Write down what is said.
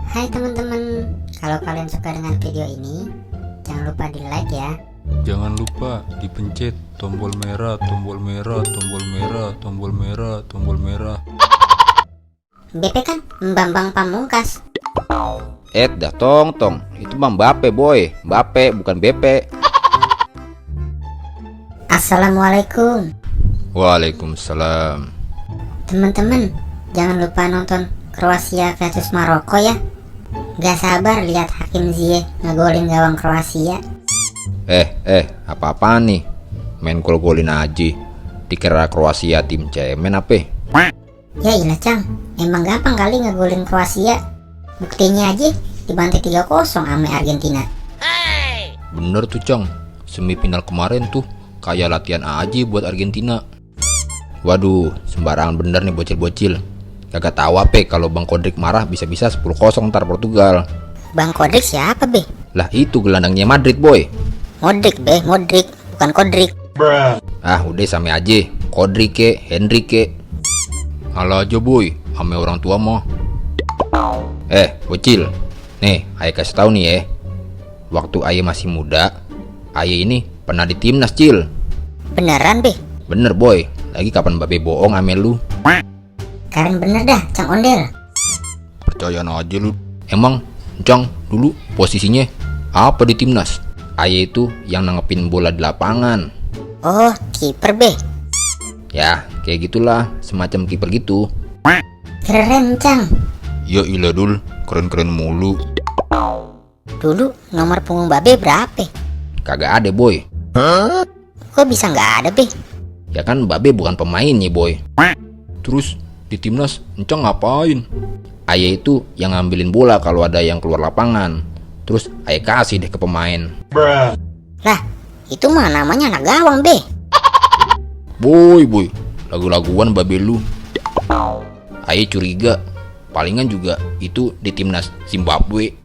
Hai teman-teman, kalau kalian suka dengan video ini, jangan lupa di like ya. Jangan lupa dipencet tombol merah, tombol merah, tombol merah, tombol merah, tombol merah. BP kan Bambang Pamungkas. Dah tong, itu mah Mbappe boy, Mbappe bukan BP. Assalamualaikum. Waalaikumsalam. Teman-teman, jangan lupa nonton Kroasia versus Maroko ya. Gak sabar lihat Hakim Ziyech ngegolin gawang Kroasia. Apa-apaan nih? Main gol-golin aja. Dikira Kroasia tim cemen apa? Ya ilah Cang, emang gampang kali ngegolin Kroasia. Buktinya aja dibantai 3-0 sama Argentina. Bener tuh Cang, semifinal kemarin tuh kayak latihan aja buat Argentina. Waduh, sembarangan bener nih bocil-bocil. Kagak tahu apa kalau Bang Kodrik marah bisa-bisa 10-0 ntar Portugal. Bang Kodrik siapa be? Lah itu gelandangnya Madrid boy. Modric be, Modric, bukan Kodrik. Ah udah sama aja, Kodrik ke, Henry ke. Alah aja boy, ame orang tua mah. Bocil, nih ayah kasih tahu nih ya. Waktu ayah masih muda, ayah ini pernah di timnas Cil. Beneran be? Bener boy, lagi kapan babe bohong ame lu. Keren bener dah Cang Ondel. Percayaan aja lu. Emang Cang dulu posisinya apa di timnas? Ayah itu yang nanggepin bola di lapangan. Oh, kiper be. Ya kayak gitulah, semacam kiper gitu. Keren Cang. Ya ilah dul, keren-keren mulu. Dulu nomor punggung babe berapa? Kagak ada boy. Kok bisa nggak ada be? Ya kan babe bukan pemainnya boy. Terus di timnas Encang ngapain? Ayah itu yang ngambilin bola kalau ada yang keluar lapangan. Terus ayah kasih deh ke pemain. Lah, itu mah namanya anak gawang be. Boy, lagu-laguan babe lu. Ayah curiga, palingan juga itu di timnas Zimbabwe.